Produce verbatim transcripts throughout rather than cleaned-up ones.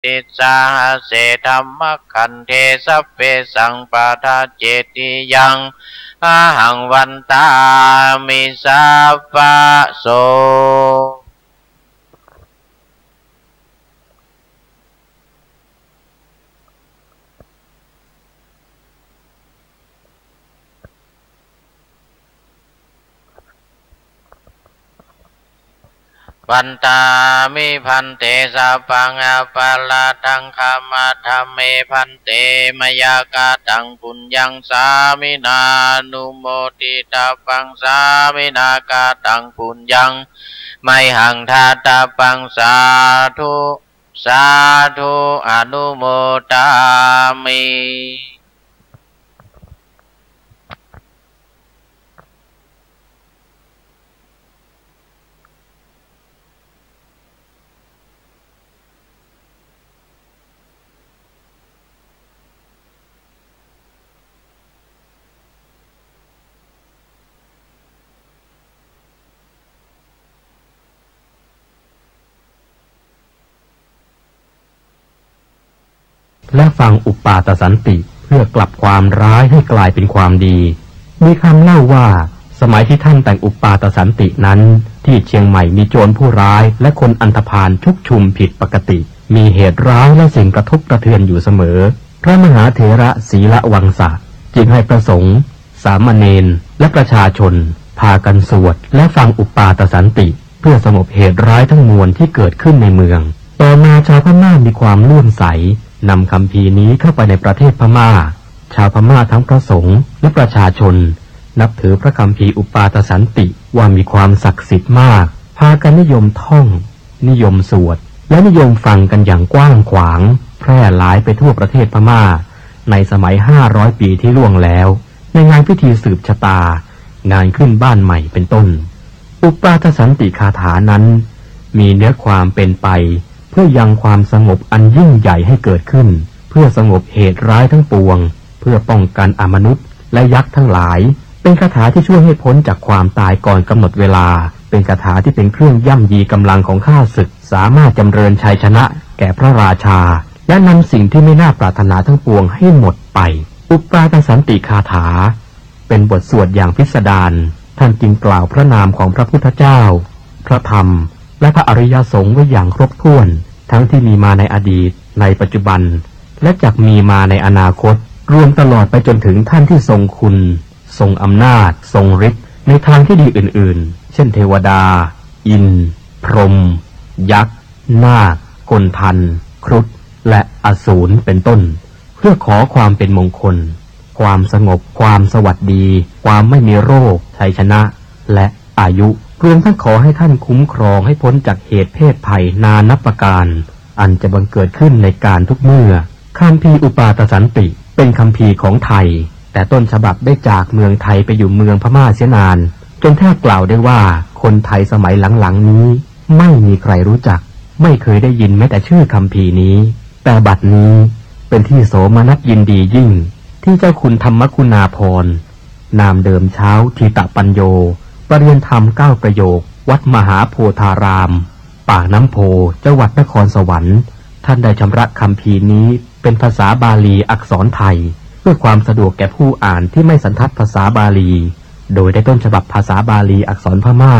tisāhase dhammakkhandhe sabbesaṃ paṭhaccettiyaṃ ahaṃ vandāmi sabbaso. Vandāmi bhante sabbaṃ aparādhaṃ khamatha me bhante, mayā kataṃ puññaṃ sāminā anumoditabbaṃ, sāminā kataṃ puññaṃ mayhaṃ dātabbaṃ, sādhu sādhu anumodāmi.และฟังอุปปาตสันติเพื่อกลับความร้ายให้กลายเป็นความดี มีคำเล่าว่า สมัยที่ท่านแต่งอุปปาตสันตินั้น ที่เชียงใหม่มีโจรผู้ร้ายและคนอันธพาลชุกชุมผิดปกติ มีเหตุร้ายและสิ่งกระทบกระเทือนอยู่เสมอ พระมหาเถระศีลวังสะจึงให้พระสงฆ์ สามเณรและประชาชนพากันสวดและฟังอุปปาตสันติ เพื่อสงบเหตุร้ายทั้งมวลที่เกิดขึ้นในเมือง ต่อมาชาวพม่ามีความเลื่อมใส นำคัมภีร์นี้เข้าไปในประเทศพม่า ชาวพม่าทั้งพระสงฆ์และประชาชน นับถือพระคัมภีร์อุปปาตสันติว่ามีความศักดิ์สิทธิ์มาก พากันนิยมท่อง นิยมสวด และนิยมฟังกันอย่างกว้างขวาง แพร่หลายไปทั่วประเทศพม่า ในสมัยห้าร้อยปีที่ล่วงแล้ว ในงานพิธีสืบชะตา งานขึ้นบ้านใหม่เป็นต้น อุปปาทสันติคาถานั้น มีเนื้อความเป็นไป เพื่อยังความสงบอันยิ่งใหญ่ให้เกิดขึ้น เพื่อสงบเหตุร้ายทั้งปวง เพื่อป้องกันอมนุษย์และยักษ์ทั้งหลาย เป็นคาถาที่ช่วยให้พ้นจากความตายก่อนกำหนดเวลา เป็นคาถาที่เป็นเครื่องย่ำยีกำลังของข้าศึก สามารถจำเริญชัยชนะแก่พระราชา และนำสิ่งที่ไม่น่าปรารถนาทั้งปวงให้หมดไป อุปปาทสันติคาถา เป็นบทสวดอย่างพิสดาร ท่านจึงกล่าวพระนามของพระพุทธเจ้า พระธรรม และพระอริยสงฆ์ไว้อย่างครบถ้วน ทั้งที่มีมาในอดีต ในปัจจุบัน และจักมีมาในอนาคต รวมตลอดไปจนถึงท่านที่ทรงคุณ ทรงอำนาจ ทรงฤทธิ์ ในทางที่ดีอื่นๆ เช่นเทวดา อินทร์ พรหม ยักษ์ นาค คนทัน ครุฑ และอสูร เป็นต้น เพื่อขอความเป็นมงคล ความสงบ ความสวัสดี ความไม่มีโรค ชัยชนะ และอายุ รวมทั้งขอให้ท่านคุ้มครองให้พ้นจากเหตุเพศภัยนานับประการ อันจะบังเกิดขึ้นในการทุกเมื่อ คัมภีร์อุปาทสันติ เป็นคัมภีร์ของไทย แต่ต้นฉบับได้จากเมืองไทยไปอยู่เมืองพม่าเสียนาน จนแทบกล่าวได้ว่าคนไทยสมัยหลังๆนี้ ไม่มีใครรู้จัก ไม่เคยได้ยินแม้แต่ชื่อคัมภีร์นี้ แต่บัดนี้เป็นที่โสมนัสยินดียิ่ง ที่เจ้าคุณธรรมคุณาภรณ์ นามเดิมเช้า ธีตะปัญโญ ประเรียนธรรมเก้าประโยค วัดมหาโพธาราม ปากน้ำโพ จังหวัดนครสวรรค์ ท่านได้ชำระคัมภีร์นี้เป็นภาษาบาลีอักษรไทย เพื่อความสะดวกแก่ผู้อ่านที่ไม่สันทัดภาษาบาลี โดยได้ต้นฉบับภาษาบาลีอักษรพม่า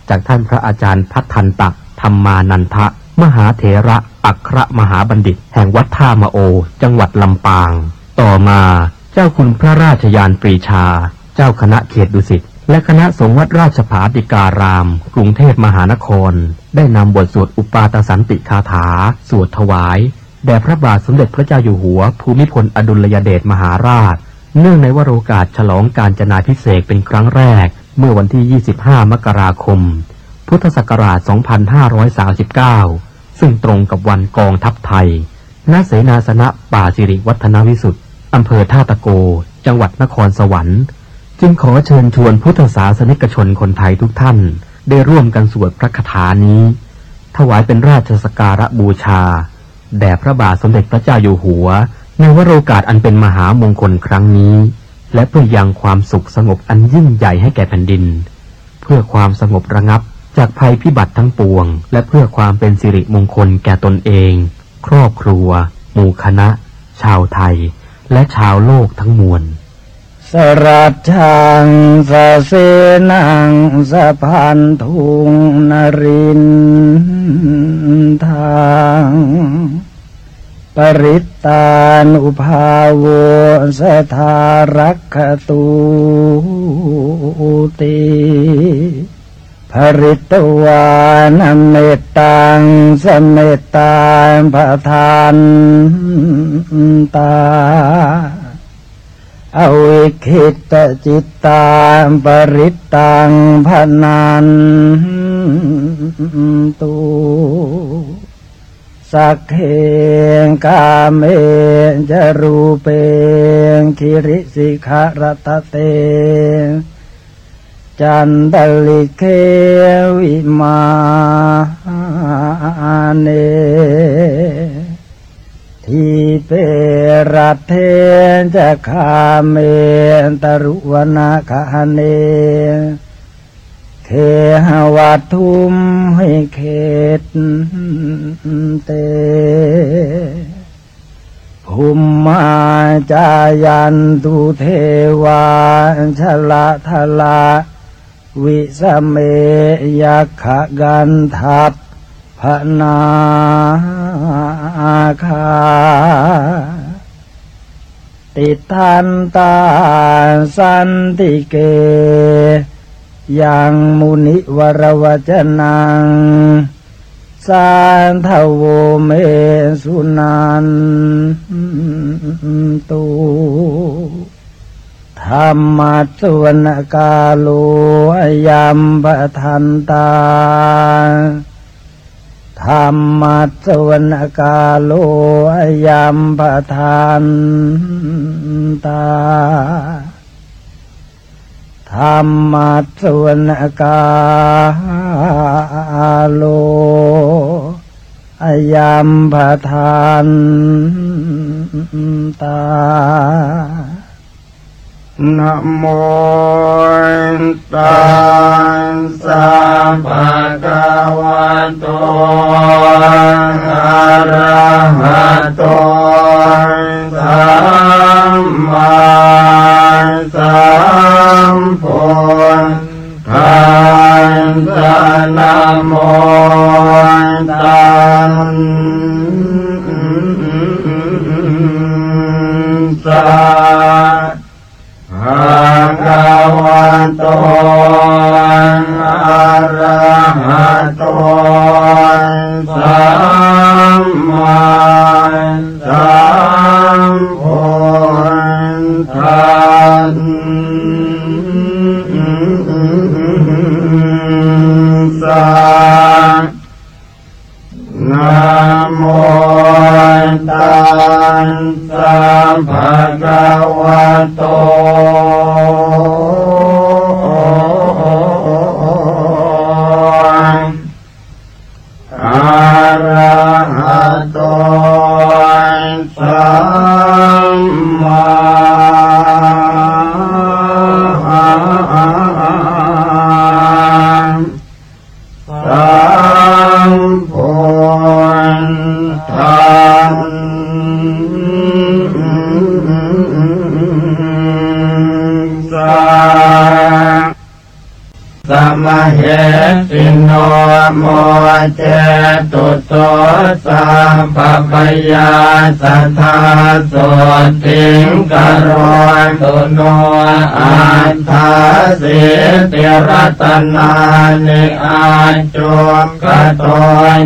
จากท่านพระอาจารย์พัทธันตะ ธรรมานันทะ มหาเถระอัครมหาบัณฑิต แห่งวัดท่ามะโอ จังหวัดลำปาง ต่อมาเจ้าคุณพระราชยานปรีชา เจ้าคณะเขตดุสิต และคณะสงฆ์วัดราชภาติการาม กรุงเทพมหานคร ได้นำบทสวดอุปาทสันติคาถา สวดถวาย แด่พระบาทสมเด็จพระเจ้าอยู่หัวภูมิพลอดุลยเดชมหาราช เนื่องในวโรกาสฉลองกาญจนาภิเษกเป็นครั้งแรก เมื่อวันที่ ยี่สิบห้า มกราคม พุทธศักราช สองพันห้าร้อยสามสิบเก้า ซึ่งตรงกับวันกองทัพไทย ณ เสนาสนะป่าสิริวัฒนวิสุทธิ์ อำเภอท่าตะโก จังหวัดนครสวรรค์ จึงขอเชิญชวนพุทธศาสนิกชนคนไทยทุกท่าน ได้ร่วมกันสวดพระคาถานี้ ถวายเป็นราชสักการะบูชา แด่พระบาทสมเด็จพระเจ้าอยู่หัว ในวโรกาสอันเป็นมหามงคลครั้งนี้ และเพื่อยังความสุขสงบอันยิ่งใหญ่ให้แก่แผ่นดิน เพื่อความสงบระงับจากภัยพิบัติทั้งปวง และเพื่อความเป็นสิริมงคลแก่ตนเอง ค ครอบครัว หมู่คณะ ชาวไทย และชาวโลกทั้งมวล Sarajjaṃ sasenaṃ sabandhuṃ narindaṃ, parittānubhāvo sadā rakkhatūti. Pharitvāna mettaṃ samettā bhadantā, avikkhittacittā parittaṃ bhaṇantu. Sagge kāme ca rūpe girisikharataṭe cantalikkhe vimāne, dīpe raṭṭhe ca gāme taruvanagahane gehavatthumhi khette, bhummā cāyantu devā jalathalavisame yakkhagandhabbanāgā, tiṭṭhantā santike yaṃ munivaravacanaṃ sādhavo me suṇantu. Dhammassavanakālo ayambhadantā. Dhammassavanakālo ayambhadantā. Dhammassavanakālo ayambhadantā. Namo tassa bhagavato arahato sammāsambuddhassa. Namo tassa bhagavato arahato sammāsambuddhassa. Namo tassa bhagavato arahato sammā sambuddhassa. Mahesino mo cetuso sabbabhayā sadā sotthiṃ karotu no. Aṭṭhāsīti ratanāni ajju gato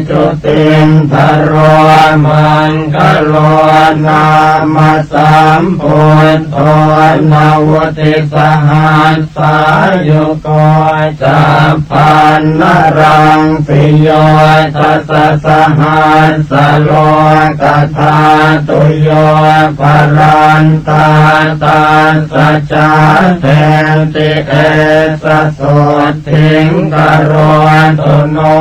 jutindharo maṅgalo nāma sambuddho navutthasahas sāyuko chabbaṇṇaraṃ piyo dasasahassalokathātuyo bhadantā tassa jāteti esa sotthiṃ karotu no.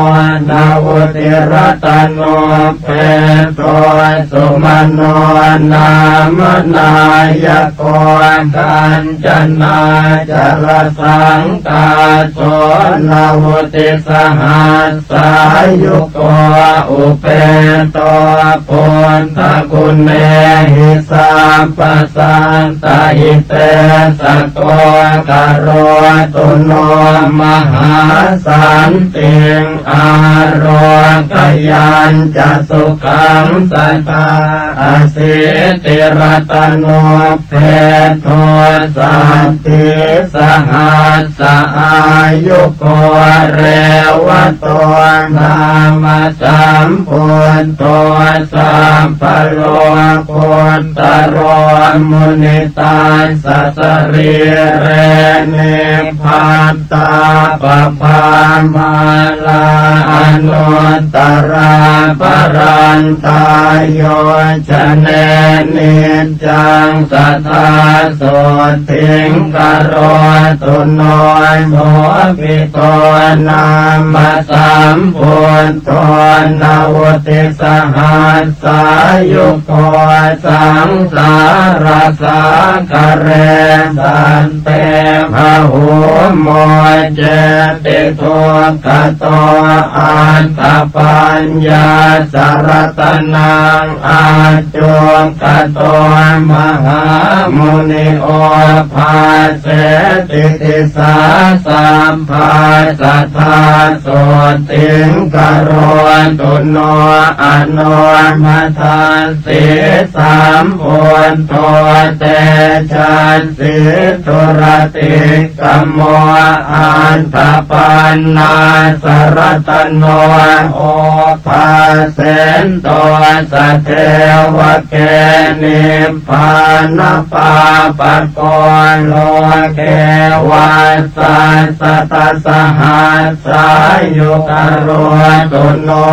Navutthasaratanūpeto sumano nāma nāyako kañca nācalasaṅkāso navutisahassāyuko upeto buddhaguṇehi sabbasattahidesato karotu no mahāsantiṃ ārogayañca sukhaṃ sadā asītiratanubbedo saddhisahassāyuko revato nāma sambuddho sabbalokuttaro munitassa sarīre nibba ttapabbā mārā anuttarā parantā yo jane niccaṃ sadā sotthiṃ karotu no sobhito nāma sambuddho navutisahassāyuko saṃsārasāgare san te bahū muccati dugghato aṭṭhapaññāsaratanaṃ accayantaṃ mahāmuni obhāseti disā sabbā sadā sotthiṃ karotu no anumadassī sambuddho tejasvī duratikkhamo aṭṭhapaññāsaratano obhāsento sadevake nibbānapāpako loke vassasatasahassāyuko karotu no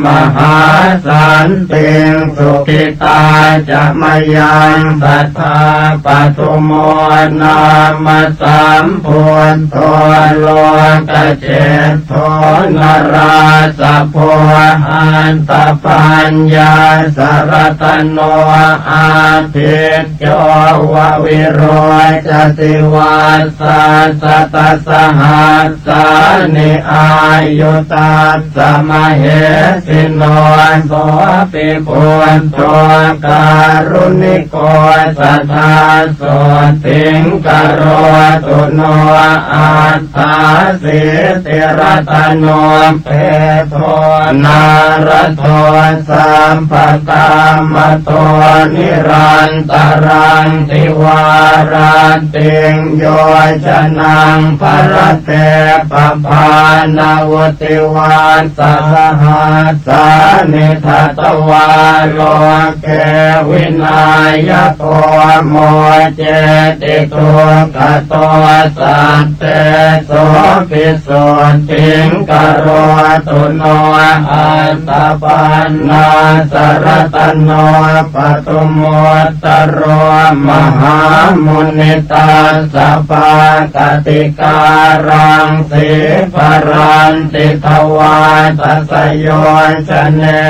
mahāsantiṃ sukhitā ca mayaṃ sadā padumo nāma sambuddho lokaje dho narāsabho aṭṭhapaññāsaratano ādicco va virocati vassasatasahassāni āyu tassa mahesino sopi buddho kāruṇiko sadā sotthiṃ karotu no aṭ ṭhāsītiratanopeto nārado sabbakāmato nirantaraṃ divārattiṃ yojanaṃ bharate pabhāṇavuti vassasahas sāni datvā loke vināyako moceti dukkhadosaṭṭhe sopi sotthiṃ karotu no aṭṭhapaṇṇāsaratano padumu ttaro mahāmuni tassa pākātikāraṃ sīkharanti dvādasayojane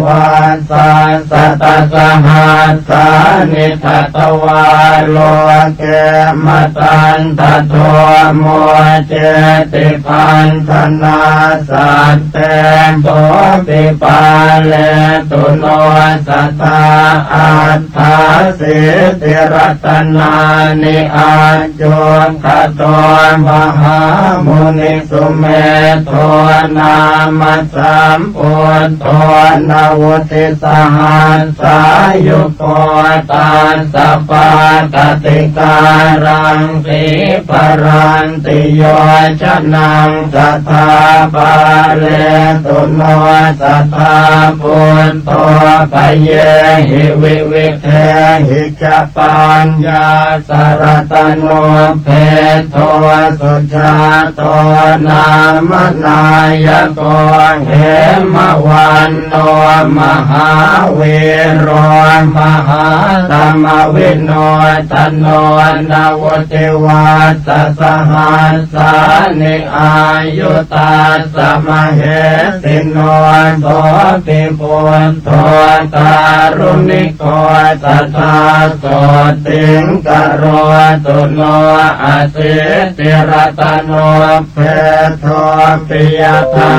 vassasatasahassāni datvā loke matandado moceti paṇḍanāsaṭṭhe sopi pāletu no sadā aṭ ṭhāsītiratanāni accayantaṃ mahāmuni sumedho nāma sambuddho navutisahassāyuko tassa pākātikāraṃ sīkharanti yojanaṃ sadā pāletu no sadā buddho bhayehi vividehi ca paññāsaratanopeto sujāto nāma nāyako hemavanto mahāvīro mahāsamavinodano. Navutivassasahas sāni āyu tassa mahesino. Sopi buddho kāruṇiko sadā sotthiṃ karotu no. Asīti ratano peto piyathā.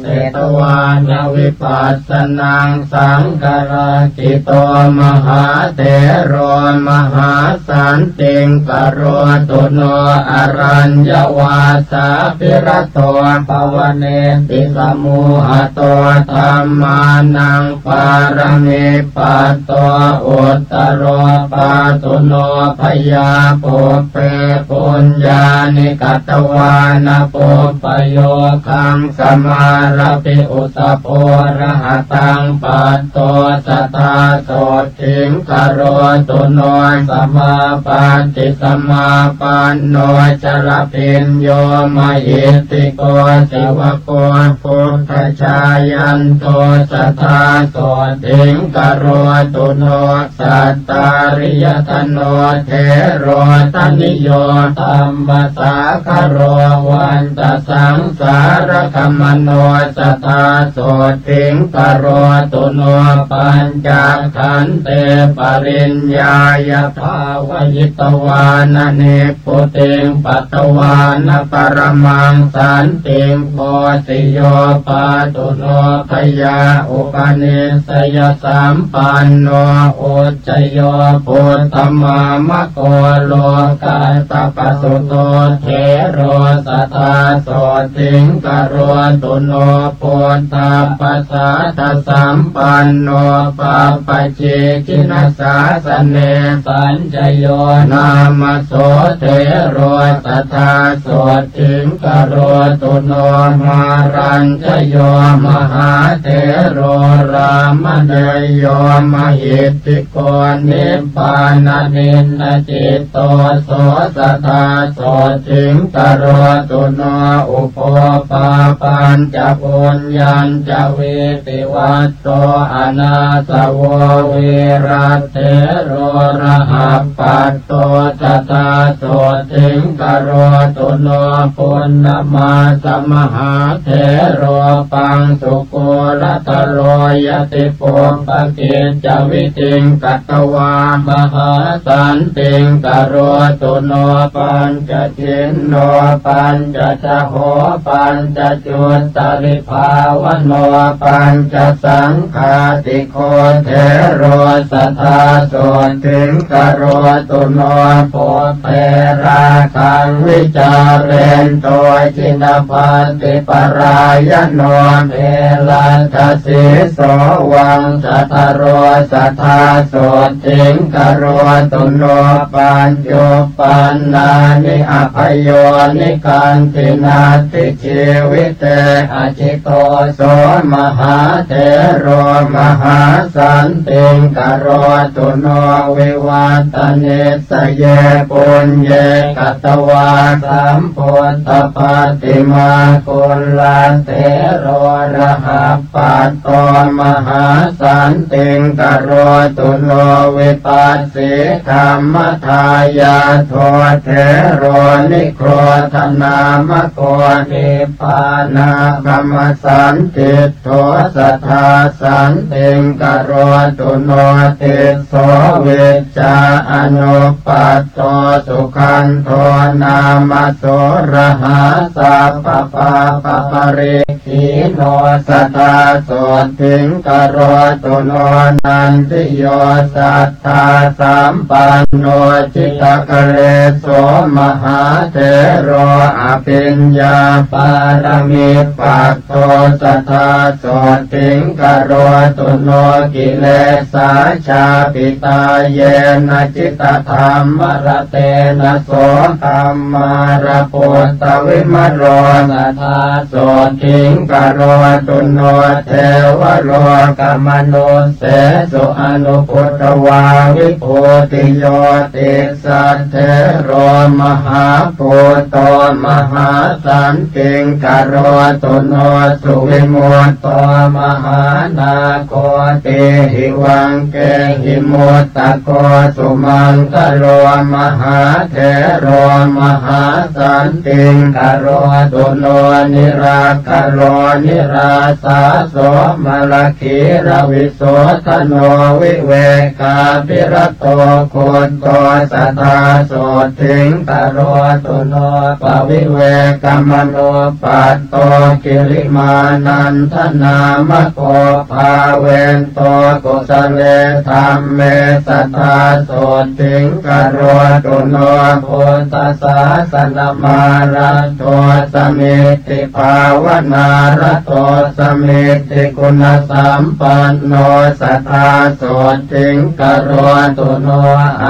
Setvāna vipassanaṃ saṅgarakkito mahāthero mahāsantiṃ karotu no. Araññavāsābhirato bhavaneti samūhato dhammānaṃ pāramī patto uttaro pātu no. Bhayā pubbe puññāni katvāna pubbayogaṃ samārabhi utabhoraha taṃ patto sadā sotthiṃ karotu no. Samāpatti samāpanno ca labhiñño mahiddhiko savako buddhajāyanto sadā sotthiṃ karotu no. Sattāriyaṭṭhano thero taṇhiyo dhammasāgaro vantasaṃsāragamano sadā sotthiṃ karotu no. Pañcakkhandhe pariññāya bhāvayitvāna nibbutiṃ patvāna paramaṃ santiṃ bhoti yo pātu no. Bhayā upanissaya sampanno uccayo buddhamāmako lokassapasuto thero sadā sotthiṃ karotu no. Buddhapasādasampanno pabbajī jinasāsane sañjayo nāma so thero sadā sotthiṃ karotu no. Mārañjayo mahāthero rāmaṇeyo mahiddhiko nibbānaninnacitto so sadā sotthiṃ karotu no. Ubho pāpañca puññañca vītivatto anāsavo vīrathero rahappat to sadā sotthiṃ karotu no. Punnamāsa mahāthero paṃsukulataro yatipuppakiccavidhiṃ katvā mahāsantiṃ karotu no. Pañcachinno pañcacaho pañcacuttaribhāvano pañcasaṅ ghātiko thero sadā sotthiṃ karotu no. Pubbe rāgaṃ vicārento jinappaṭiparāyano geladdasīso vaṃsadharo sadā sotthiṃ karotu no. Pañcuppannāni abhayo nikanti natthi jīvite ajito so mahāthero mahāsantiṃ karotu no. Vivattanisaye puññe katvā sambuddhapaṭimā kullathero rahappat to mahāsantiṃ karotu no. Vipassī dhammadāyādo thero nigrodhanāmako nibbānāgamasaṃdiṭṭho sadā santiṃ karotu no. Tisso vijjā anuppat to sugandho nāma so rahā sabbapāpaparikkhīno sadā sotthiṃ karotu no. Nandiyo satthā sampanno jitakareso mahāthero abhiññāpāramippat to sadā sotthiṃ karotu no. Kilesā chāpitā yena jitadhammaratena so kammāraputtavimalo sadā sotthiṃ karotu no devalokamanussesū anubuddhavā vibhūtiyotis saddhero mahābhūto mahāsantiṃ karotu no suvimutto mahānāgo tīhivaṅkehi muttako sumaṅgalo mahāthero mahāsantiṃ karotu no nirakkalo nirāsā somalakkhīlavisodhano vivekābhirato guddo sadā sothiṃ karotu no pavivekamanuppaddo kirimānandanāmako bhāvento kusale dhamme sadā sothiṃ karotu no buddhasāsanamāraddho sami ddhibhāvanārato samiddhiguṇasampanno sadā sothiṃ karotu no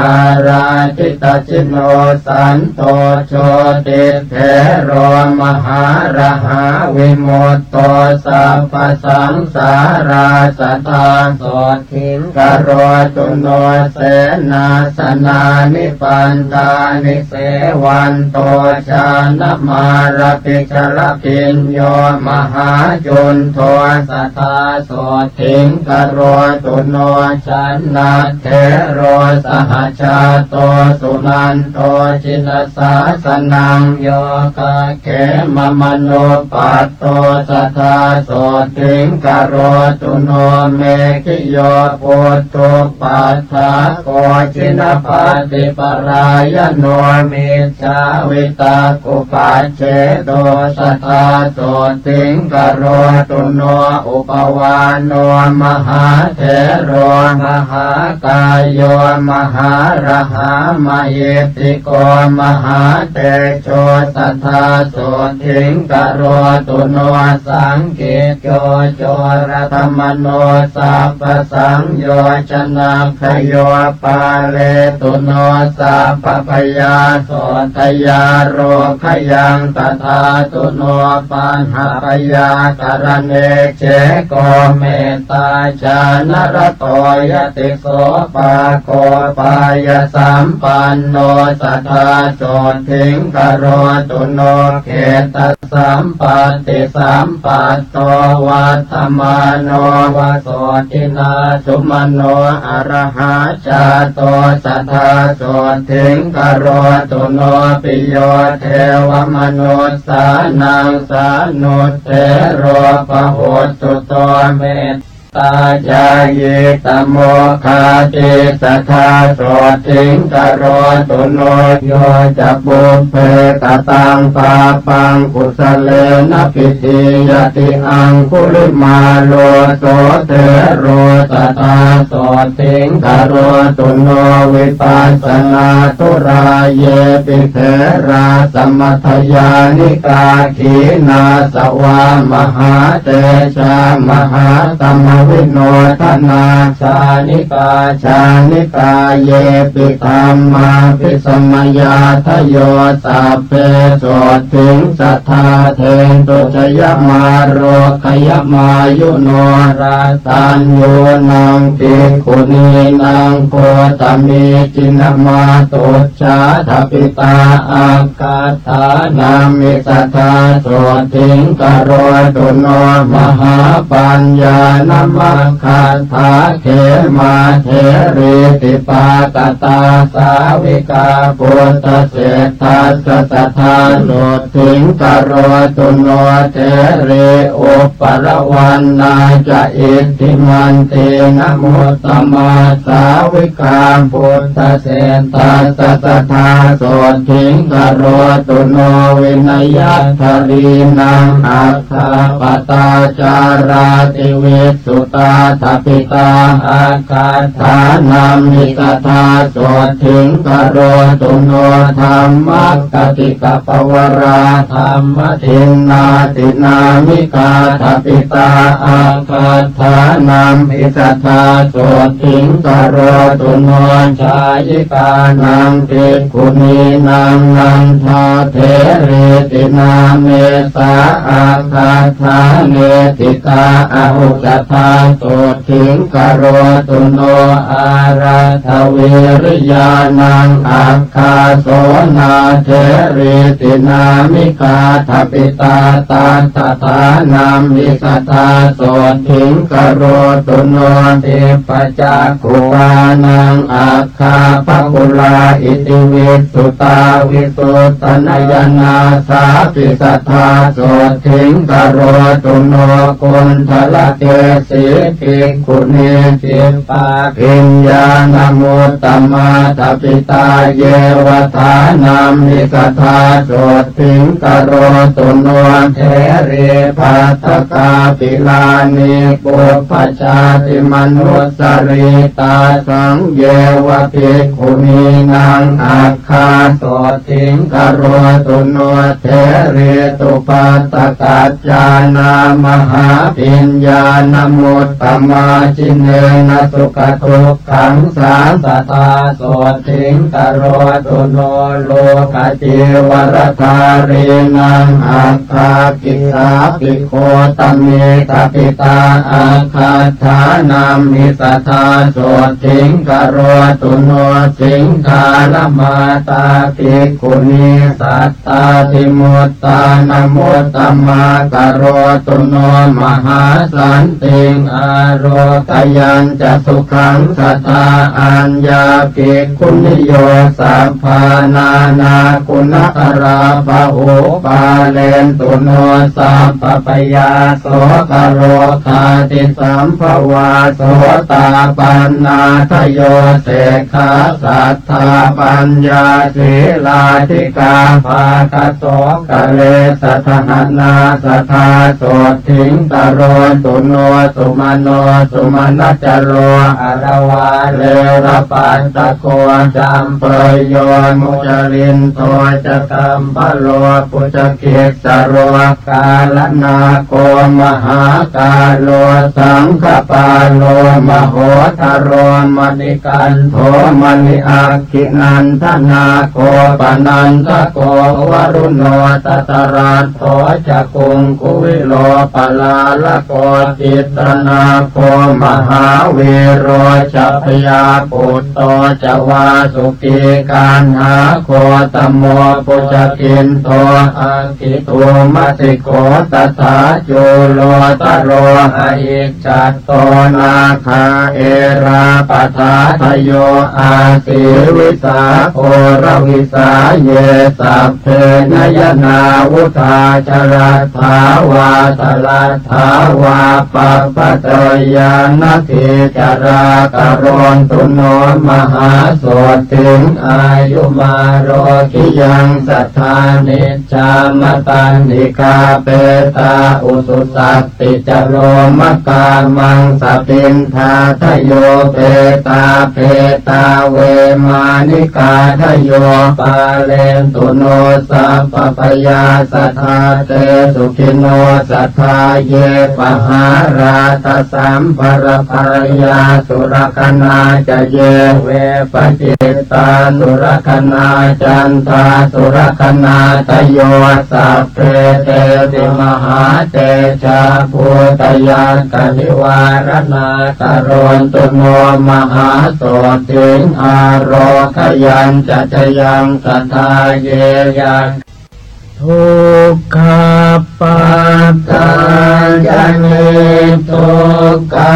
ārādhitacino santo jotithero mahārahā vimutto sabbasaṃsārā sadā sot thiṃ karotu no senāsanāni pandāni sevanto jānamārabhijarabhiñño mahācundo sadā sothiṃ karotu no chandadhero sahajāto sunando jinasāsanaṃ yogakkhe mamanupat to sadā sothiṃ karotu no meghiyo putthuppaddāko jinappaṭiparāyano micchāvitakkupacchedo sadā sothiṃ karotu no upavāno mahāthero mahākāyo mahārahā mahiddhi ko mahātejo sadā sothiṃ karotu no saṅkicco coradamano sabbasaṅyojanakkayo pāletu no sabbabhayā sotthayarogayaṃ tadā tu no paṇḍabhayākaraṇe ceko mettāñāṇarato yati sopāgo pāyasampanno sadā sothiṃ karotu no khetta sampattisampatto vaḍḍhamāno va sotthina sumano arahā jāto sadā sothiṃ karotu no piyo devamanussānaṃ sānuttero pahuttuto met tāyāyita moggati sadā sothiṃ karotu no yo ca pubbe kataṃ pāpaṃ kusalena pidhīyati aṅgulimālo so thero sadā sothiṃ karotu no vipassanā turā yepi therā samatthayānikā khīṇāsavā mahātejā maha tamavinodhanā jānikā jānikā yepi dhammābhisamāyādayo sabbe sothiṃ sadā dentu jayamārogayamāyuno rataññūnaṃ bhikkhunīnaṃ gotami jinamātuj jātapitā aggaṭṭhānamhi sadā sothiṃ karotu no mahāpaññānamaggad dhā khemā therī dipākatā sāvikā buddhaseṭṭhassa sadā sothiṃ karotu no therī uppalavanna ca iddhimanti namuttama sāvikā buddhaseṭṭhassa sadā sothiṃ karotu no vinayadharīnaṃ aggappattācārāti visu tā tapitā, aggāthānamhi sadā sotthiṃ karotu no. Dhammaggatikapavarā dhammadinnatināmikā tapitā, aggāthānamhi sadā sotthiṃ karotu no. Jhāyikānaṃ bhikkhunīnaṃ nandatherīti nāmesā, aggāthāneti tā ahu sadā sotthiṃ karotu no. Āraddhavīriyānaṃ aggāso nātherīti nāmikā tapitā, tattha tānamhi sadā sotthiṃ karotu no. Dibbacakkhukānaṃ aggābhakula iti visuttā, visuddhanayanā sāpi sadā sotthiṃ karotu no. Kuṇḍalakesī bhikkhunī khippābhiññānamuttamā tapitā, yeva dānamhi sadā sotthiṃ karotu no. Therī bhaddakā pilāni pubbajātimanussarī, tāsaṃ yeva bhikkhunīnaṃ aggāso ttiṃ karotu no. Therī tupaddakaccānā mahābhiññānamuttamā, jināna sukhadukkhaṃ sā sadā sotthiṃ karotu no. Lokacīvaradhārīnaṃ aggābhisāpi gotamī tapitā, aggāthānamhi sadā sotthiṃ karotu no. Siṅgālamātā bhikkhunī sattātimuttānamuttamā, karotu no mahāsantiṃ ārogayañca sukhaṃ sadā. Aññā bhikkhuniyo sabbā nānāguṇakarā bahū, pālentu no sabbabhayā sokārogādi sambhavā. Sotāpannādayo sekkhā saddā paññā sīlādhikā, bhāgasokalesadahanā sadā sotthiṃ karotu no. Sumano sumanacaro aravārelapattako, campeyyo mucalindo ca kambalo bhujagis saro, kālanago mahākālo saṅkhapālo mahottharo, maṇikanḍo maṇi-aggī nandanāgo panandako, varuṇo dhataraṭṭho ca kuṅkuvīro palālako, cittanāgo mahāvīro jabhayā putto ca vāsu kī, kaṇhā gotamo bhujagindho aggi dūmasikho tathā, cūḷotaro ahiccato nāgā erāpadādayo, āsīvisā ghoravīsā ye sabbe nayanā udhā, ca laddhā vā saladh dhā vā pabbajeyya, nadīcārā karontu no mahāsotthiṃ, āyumārogyāyaṃ sadā nijjā. Matanigā petā ujū sat ti ca lomamā, maṃsapindādayo petā, petā vemānikaādayo, pālentu no sabbabhayā sadā, te sukhino sadā ye pahārātha sambarapariyā, surakkhaṇā ca ye vepacittā surakkhaṇā, candāsurakkhaṇādayo sabbe, tepi mahātejā bhūtayakkhanivāraṇā, karontu no mahāsotthiṃ, ārogayañca jayaṃ sadā. Ye yakkhā dukkhappattā ca niddukkhā,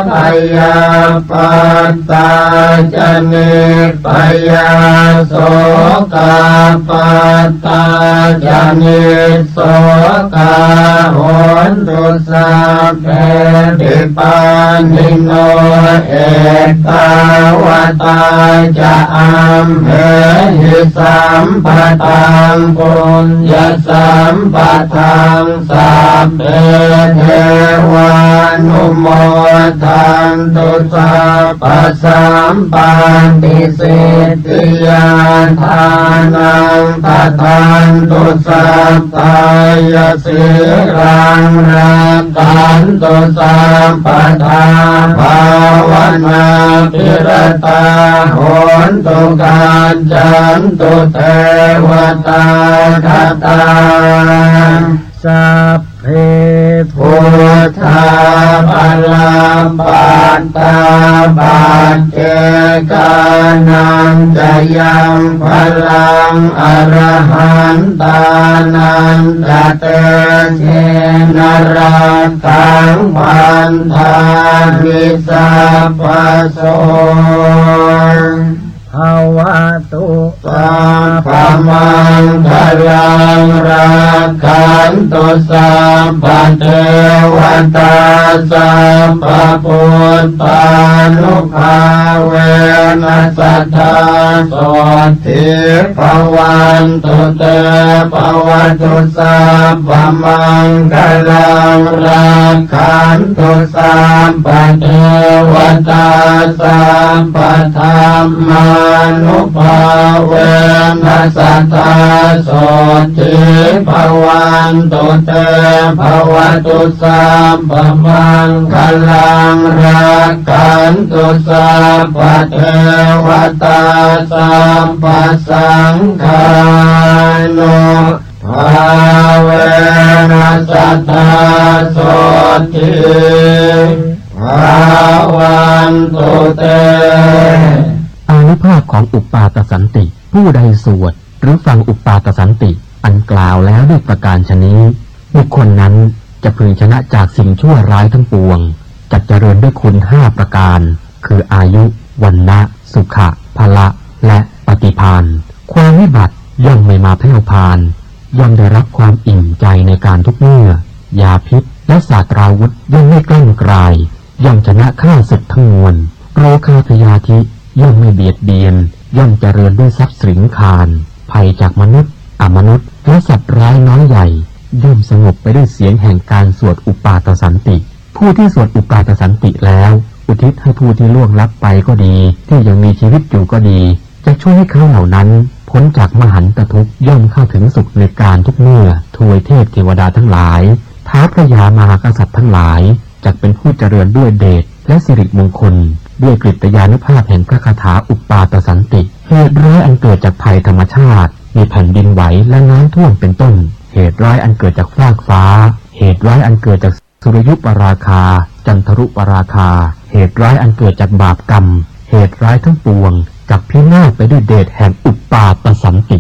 bhayappattā ca nibbhayā, sokappattā ca nissokā, hontu sabbepi pāṇino. Ettāvatā ca amhehi sambhataṃ puññaṃ jayasambhadaṃ. Sabbe devānumodantu sabbasampattisiddhiyā. Dānaṃ dadantu saddhāya, sīlaṃ rakkhantu sabbadā, bhāvanābhiratā hontu, gacchantu devatāgatā. Sabbe buddhā balappattā, paccekānañca yaṃ balaṃ, arahantānañca tejena, rakkhaṃ bandhāmi sabbaso. Bhavatu sabbamaṅgalaṃ, rakkhantu sabbadevatā, sabbabuddhānubhāvena, sadā sotthī bhavantu te. Bhavatu sabbamaṅgalaṃ, rakkhantu sabbadevatā, sabbadhammānubhāvena, sadā sotthī bhavantu te. Bhavatu sabbamaṅgalaṃ, rakkhantu sabbadevatā, sabbasaṅghānu bhāvena, sadā sotthī bhavantu te. อานุภาพของอุปปาทสันติ ผู้ใดสวดหรือฟังอุปปาทสันติ อันกล่าวแล้วด้วยประการฉะนี้ บุคคลนั้นจะพึงชนะจากสิ่งชั่วร้ายทั้งปวง จักเจริญด้วยคุณห้าประการ คืออายุ วรรณะ สุขะ พละ และปฏิภาณ ความวิบัติย่อมไม่มาแผ่วพาน ย่อมได้รับความอิ่มใจในการทุกเมื่อ ยาพิษและสาตราวุธย่อมไม่กล้ำกลาย ย่อมชนะข้าศึกทั้งมวล โรคาพยาธิย่อมไม่เบียดเบียน ย่อมเจริญด้วยทรัพย์สินคาร ภัยจากมนุษย์ อมนุษย์ และสัตว์ร้ายน้อยใหญ่ ย่อมสงบไปด้วยเสียงแห่งการสวดอุปปาทสันติ ผู้ที่สวดอุปปาทสันติแล้ว อุทิศให้ผู้ที่ล่วงลับไปก็ดี ที่ยังมีชีวิตอยู่ก็ดี จะช่วยให้เขาเหล่านั้นพ้นจากมหันตทุกข์ ย่อมเข้าถึงสุขในการทุกเมื่อ ทวยเทพเทวดาทั้งหลาย ท้าวพญามหากษัตริย์ทั้งหลาย จักเป็นผู้เจริญด้วยเดชและสิริมงคล ด้วยกฤตยานุภาพแห่งพระคาถาอุปปาทสันติ เหตุร้ายอันเกิดจากภัยธรรมชาติ มีแผ่นดินไหวและน้ำท่วมเป็นต้น เหตุร้ายอันเกิดจากฟากฟ้า เหตุร้ายอันเกิดจากสุริยุปราคา จันทรุปราคา เหตุร้ายอันเกิดจากบาปกรรม เหตุร้ายทั้งปวงจักพินาศไปด้วยเดชแห่งอุปปาทสันติ